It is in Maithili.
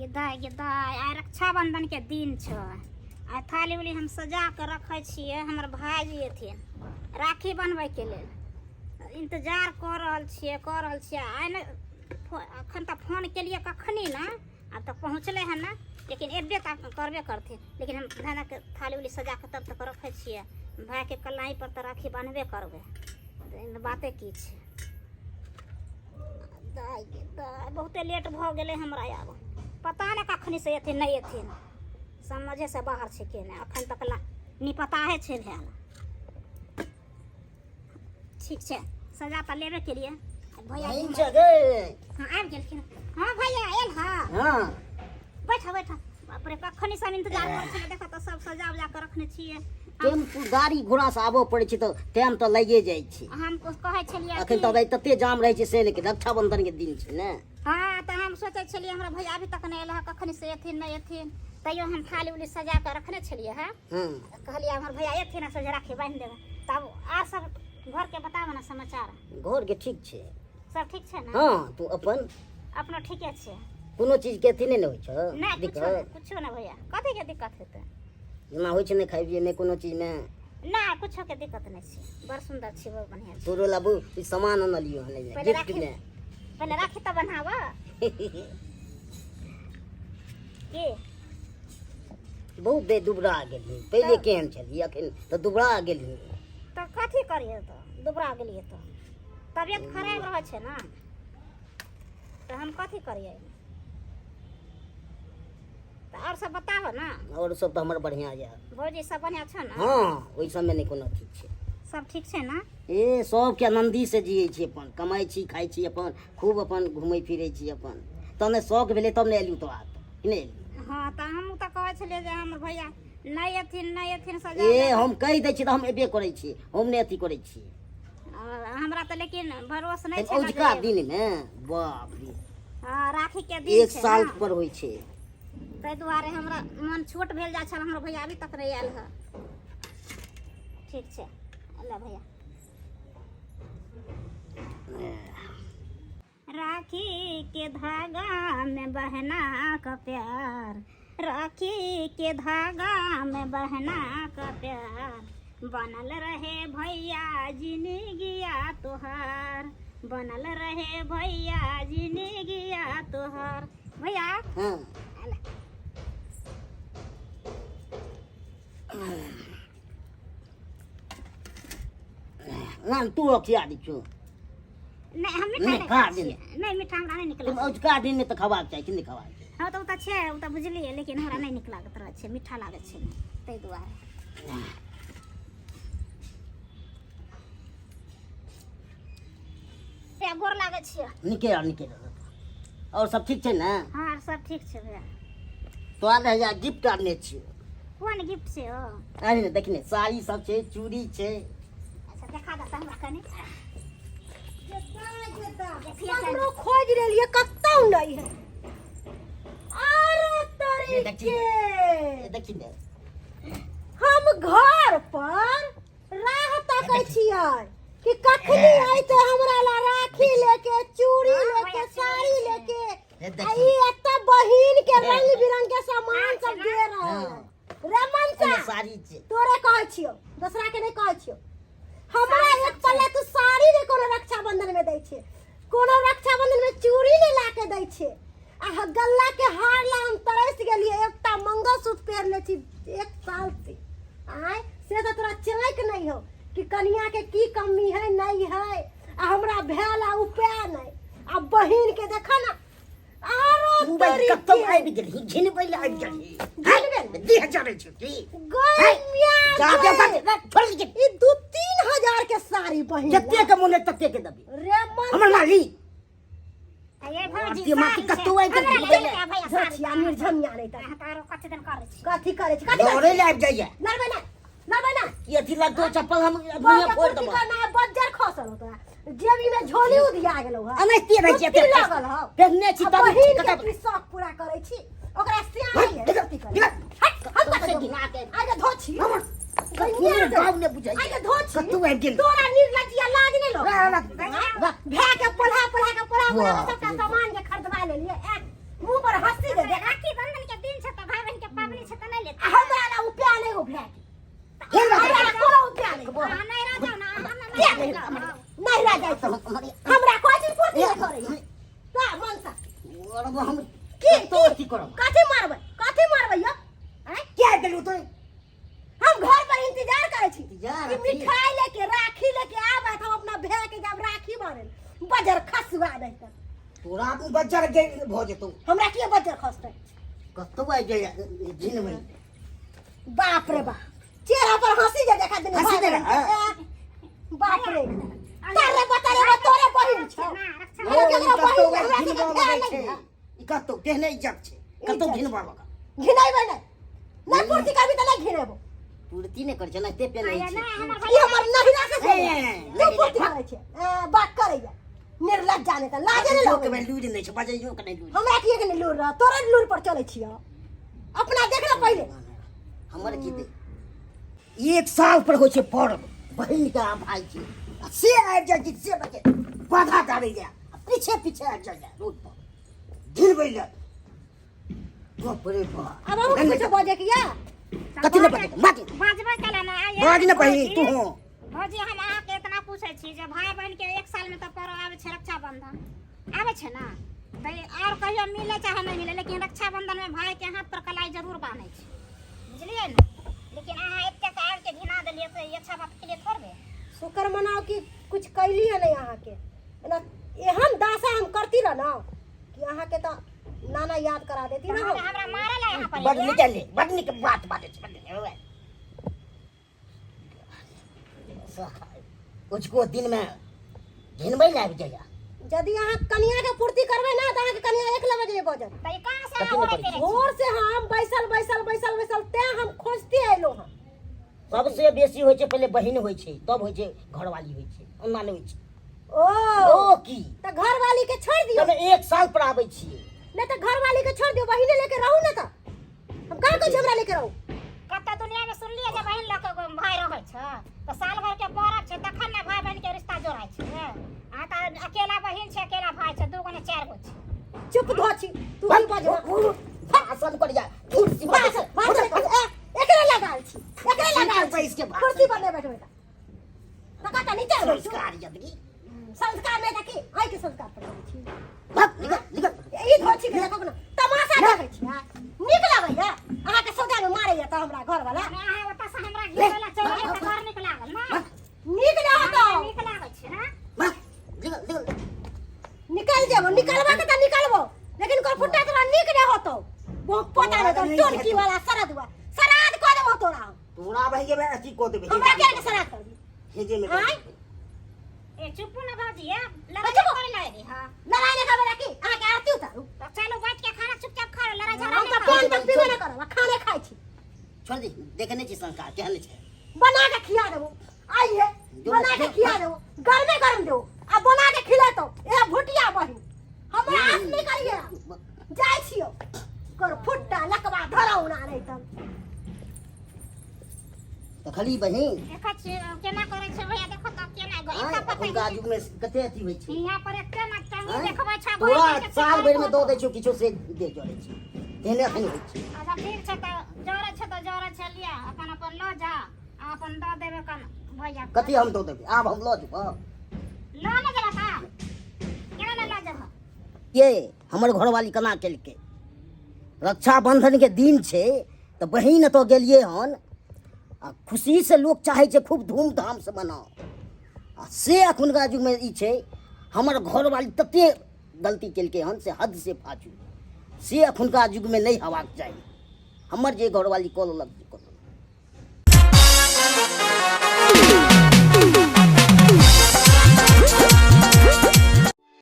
गे दाइ गे दाइ, आइ रक्षाबंधन के दिन छै। आइ थाली उली हम सजा के रखै छियै। हमर भाईजी एथिन राखी बनबैके लेल। इंतजार कऽ रहल छियै, कऽ रहल छियै। आइ ने अखन तऽ फोन केलियै कखनी ने, आब तऽ पहुँचलै हन ने, लेकिन एबे तऽ करबे करथिन। लेकिन हम धानक थाली उली सजा कऽ तब तक रखै छियै। भायके कलाई पर तऽ राखी बान्हबे करबै, तऽ एहिमे बाते की छै। दाइ गे दाइ, बहुते लेट भऽ गेलै हमरा। आब पता नहि कखनी से एथिन नहि एथिन, समझे से बाहर छै के नहि। अखन तक ला निपताहे छै भेल। ठीक छै, सजा तऽ लेबे केलियै भैया। बहिन छै गे। हाँ, आबि गेलखिन। हाँ भैया, आयल? हाँ। हाँ। बैठ बैठ। बाप रे, कखनी से हम इंतजार करै छलियै। देखो तऽ सब सजा उजा के रखने छियै। टेम्पू गाड़ी घोड़ा से आबऽ पड़ै छै तऽ टाइम तऽ लागिए जाइ छै। हम कहै छलियै अखन तऽ तते जाम रहै छै से, लेकिन रक्षाबंधन के दिन छै ने। हाँ, तऽ हम सोचै छलियै हमरा भैया अभी तक नहि एल हँ, कखनी से एथिन नहि एथिन। तैयो हम थाली उली सजा कऽ रखने छलियै हँ। कहलियै हमर भैया एथिन आ सोझे राखी बान्हि देबै। तब आर सब घरके बताबऽ ने समाचार। घरके ठीक छै। सब ठीक छै ने? हाँ, तू अपन? अपनो ठीके छै। कोनो चीजके अथी नहि ने होइ छौ? नहि, कुछो दिक्कत नहि, कुछो नहि भैया। कथीके दिक्कत हेतै? जेना होइ छै ने खाइ नहि कोनो चीजमे। नहि, कुछो के दिक्कत नहि छै। बड़ सुन्दर छै, बड़ बढ़िआँ छै। तोरो लाबू ई सामान अनलियो हन पहिले गिफ्ट राखी मे। पहिले राखी तऽ बनाबऽ की। बहुत देर दुबरा गेलही। पहिले तऽ केहन छलही, अखन तऽ दुबरा गेलही। तऽ कथी करियै, तऽ दुबरा गेलियै तऽ तबियत खराब रहै छै ने, तऽ हम कथी करियै? तऽ आओर सब बताबऽ ने। आओर सब तऽ हमर बढ़िआँ यऽ। भौजी सब बढ़िआँ छौ ने? हँ, ओहि सबमे नहि कोनो अथी छै। सब ठीक छै ने? ए, सबके आनन्दी से जियै छी अपन, कमाइ छी, खाइ छी अपन, खूब अपन घुमै फिरै छी अपन। तब ने शौक भेलै तब ने एलियौ तोरा ओतऽ, कि नहि एलियौ? हँ, तऽ हमहूँ तऽ कहै छलियै जे हमर भैया नहि एथिन नहि एथिन सजा। ए, हम कहि दै छी तऽ हम एबे करै छी, हम नहि अथी करै छी। हमरा तऽ लेकिन भरोस नहि छै। औजका दिनमे बाप रे। हँ, राखी के दिन एक छै साल ने पर होइ छै। ताहि दुआरे हमरा मन छोट भेल जाइ छल, हमर भैया अभी तक नहि आयल हँ। ठीक छै, अल्लाह भैया। राखी के धागा में बहना का प्यार, राखी के धागा में बहना का प्यार, बनल रहे भैया जिनगिया तोहार, बनल रहे भैया जिनगिया तोहार। भैया। हाँ। अला। ना, तू रखिया दी छौ। नहि, हम मिठा नहि, नहि खा खाइ दिन। छियै। नहि, मिठा हमरा नहि नीक तुम लागै। औजका दिन में तऽ खबाक चाही कि नहि खबाक चाही? हँ, तऽ ओ तऽ छै, ओ तऽ बुझलियै, लेकिन हमरा नहि नीक लागैत रहै छै, मिठा लागै छै ने, ताहि दुआरे। भैया, गोर लागै छियै। नीके रह, नीके रह। आओर सब ठीक छै ने? हँ, आर सब ठीक छै भैया। तोरा लए हैया गिफ्ट आनने छियौ। कोन गिफ्ट छै ओ? अरे ने, देखने साड़ी सब छै, चूड़ी छै। अच्छा, देखा दे तऽ हमरा कनि। हमरो खोज लेलिए, कतौ नहीं है। अरे ये देखी। तरीके ये देखी ने। हम घर पर राह तकै छियै कि कखनी अयतै हमरा ला राखी लेके, चूड़ी हाँ, लेके, भैया, चूड़ी साड़ी छै। लेके। हे आ देखी। ई एतऽ बहिन के हे। रंग बिरंग के सामान सब दे रहल हाँ। है। रे मनसा, एहिमे साड़ी छै। तोरे कहै छियौ, दोसरा के नहि कहै छियौ। हमरा एक पल्ला तू साड़ी नहि कोनो रक्षाबंधन में दै छै, कोनो रक्षाबंधन में चूड़ी नहि ला के दै छै। आ गल्ला के हार ला हम तरस गेलियै। एकटा मंगलसूत्र पहिरले छी एक साल से। आय से तऽ तोरा चेक नहि हो कि कनिया के की कमी है नहीं है। आ हमरा भेल आ उपाय नहि। आ बहिन के देख ना आरो तू भाई तरीके। कतौ आबि गेलही, घिनबै लए आबि गेलही? घिनबै लए? देह जरै छै की? गै मिया जा के गै। छोड़ दे। ई 2-3 हजार के साड़ी बहिन ला। जते के मोन है तते के देबी। रे मन हमर माली ये भौजी, दिमाग साड़ी छै। कतौ आबि गेलही? हमरा लए लेके भैया साड़ी। झोछिया निर्झमिया नहीं तर। अहाँ तऽ आरो कथी दिन करै छी? कथी करै छी, कथी करै लड़ै छी? लए आबि जाइए। लड़बै ना, लड़बै ना। की अथी लगतो चप्पल हम बाप दुनिया के फोड़ कुर्ती देबो। करना है, बज्जर खसल हो तोरा जेबी में झोली उधिया गेलौ है। अनैतिये रहै छी। कुर्ती एते लगल हौ। पेहने छी आ तब बहिन के कतऽ की शौक पूरा करै छी? ओकरा सियानी है कुर्ती करै। निकल। हट, हम तोरा कतऽ से जेबौ? घिना के। आगे धो छी। हमर गैया गाँव ने बुझाइ। आगे धो छी। कतौ आबि गेल। तोरा निर्लज्जिया लाज नहि लगौ? रा, रा, रा। भए के पढ़ा पढ़ा के पढ़ा पढ़ा के बाप सबटा रे। सामान के खरीदवा लेलिए। मुंह पर हंसी दे दे। की तो की अथी करब कथी मारबै कथी मारबै यौ आँय? क्या गेलू तो हम घर पर इंतजार करै छी इंतजार कि अथी? मिठाई लेके राखी लेके आबै तऽ हम अपना भाय के जब राखी बान्है बजर खसुआ नहीं तऽ तोरा बज्जर गे भऽ जेतौ हमरा किए बजर खसतै कतौ आबि जाइ घिनबै बाप रे बाप चेहरा पर हंसी जे देखा देने हंसी भाई दे बहन रहा के। ए, बाप रे तारे बतारे तोरे बहिन छौ ना रक्षा ओ, हमरा ई केकरो कतौ बहिन हमरा घिनबऽ केकरो लगै भाय छै नहीं है। ई कतौ केहने इज्जत छै कतौ इज्जत। घिनबऽ लगऽ घिनेबै नहि नहि पूर्ति करबी तऽ नहि घिनेबो पूर्ति नहि करै छै एनाहिते पेन्है आया छै ना हमर ई हमर नहिरा से छै ए, तू पूर्ति करै छै ए, बात करैया निर्लज्ज जाने तऽ लाजे नहि बजैयो के लगै लूरि नहि छै बजैयो के नहि लूरि हमरा किए के नहि लूर रह तोरे लूर पर चलै छियौ अपना देख ले पहिले हमर की दे एक साल पर होइ छै पर्व बहिन के आ भाई के आ से आबि जाइ छै से बचे बाधा डालै या आ पीछे पीछे आबि जाइ रोड पर घिनबै लए बाप रे बाप अब अहूँ कुछ बजे के या कथी नहि बजै बाज बाजबै केला ना आइए बाज ने बहिन तू हो भौजी हम अहाँके इतना पूछै छी जे भाय बहिन के एक साल में तऽ पर्व आबै छै रक्षाबंधन आबै छै ने तऽ आओर कहियो मिले चाहे नहि मिले लेकिन रक्षाबंधन में भाय के हाथ पर कलाई जरूर बान्है छै बुझलियै ने लेकिन अहाँ एतेक आबि के घिना देलियै से ई अच्छा बात के लिए थोड़बे शुक्र मनाओ कि कुछ कैली है नहीं अहाँके एना एहन दासा हम करती रह ना कि अहाँके तऽ नाना याद करा देती ना हमरा हमरा मारे ला यहाँ पर बड नीक ले बड नीक बात बाजै छै बड नीक कुछको दिनमे घिनबै लए आबि जाइया यदि अहाँ कनिया के पूर्ति करबै ना तऽ अहाँके कनिया एक बजे बजत तऽ ई कहाँ से कथी अहाँ नहि उड़ैत करै रहै छी? भोर से हम बैसल बैसल बैसल बैसल तें हम खोजते अयलहुँ हँ सबसे बेसी होइ छै पहिले बहिन होइ छै तब होइ छै घरवाली होइ छै ओना नहि होइ छै ओ ओ की तऽ घरवाली के छोड़ि दियौ तब एक साल पर आबै छियै नहि तऽ घरवाली के छोड़ि दियौ बहिने लेके रहू ने तऽ हम कहाँ कहै छी हमरा लेके रहू कतऽ दुनिया में सुनलियै जे बहिन लऽ के भाय रहै छै तऽ साल भर के पर्व छै तखन ने भाय बहिन के रिश्ता जोड़ाइ छै अहाँ तऽ अकेला बहिन छै अकेला भाय छै दू गो ने चारि गो छै चुप धो छी तू ही बजबा भाषण कर जा झूठ सी भाषण भाषण कर ए एकरे लगाल छी एकरे लगाल छी बैस के भाषण कुर्सी पर नहि बैठबै तऽ कका तऽ नीचा बैठू संस्कार यदि संस्कार नहि देखी आइ के संस्कार पर करै छी भाग निकल निकल ई धो छी के देखो ने तमाशा देखै छी आ नीक लगैया अहाँके सौदा में मारैया तऽ हमरा घर वाला अरे अहाँ ओतऽ से हमरा घिचै लए चलि एलियै तऽ घर नीक लागल ने नीक नहि होतो नीक लागै छै ने भाग निकल निकल निकल जेबो निकलबा के तऽ निकलबो लेकिन कोई फुट्टा तोरा नीक नहि होतो बहुत पता नहीं तो टोनकी वाला सरद हुआ सराद कऽ देबो तोरा हम। तोरा भैया में अथी को देबे हमरा के के सराद कर दी हेजे में आँय? ए चुप ना भौजी ए लड़ाई चुप। करे लागी हां लड़ाई नहीं करबे की अहाँ के आरती उतारू तो चलो बैठ के खाना चुपचाप खा लो लड़ाई झगड़ा हम नहीं तऽ करो। पान तक पीबे नहि करब आ खाने खाइ छी छोड़ दे देखने छी संस्कार केहन छै बना के खिया देबो आइए बना के खिया देबो गरमे गरम देबो आ बना के खिलेतो ए भुटिया बहिन हमरा आस नहीं करिए जाइ छियो कर फुट्टा लकवा धरौना नहीं तब देखली बहिन देखै छियै केना करै छै भैया देखो तऽ केना गो आँय, एकटा पता एखुनका युग में कते अथी होइ छै यहाँ पर एते ना टंगी आँय? देखबै छै तोरा भैया के साल भरि में छै दऽ दै छियौ किछो से दे जरै छै तेहने एखन होइ छै अच्छा ठीक छै तऽ जरै छै तऽ जरै छै लिअ अपन अपन लऽ जा आ अपन दऽ देबै कन भैया के। कथी हम दऽ देबै आब हम लऽ जेबौ लऽ ने जेबह का केना ने लऽ जेबह ये हमर घरवाली केना केलकै रक्षाबंधन के दिन छै तऽ बहिन एतऽ गेलियै हन आ खुशीसँ लोक चाहै छै खूब धूमधामसँ मनाउ आ से एखुनका युगमे ई छै हमर घरवाली तते गलती केलकै हन से हदसँ फाजू से एखुनका युगमे नहि हेबाक चाही हमर जे घरवाली कऽ लेलक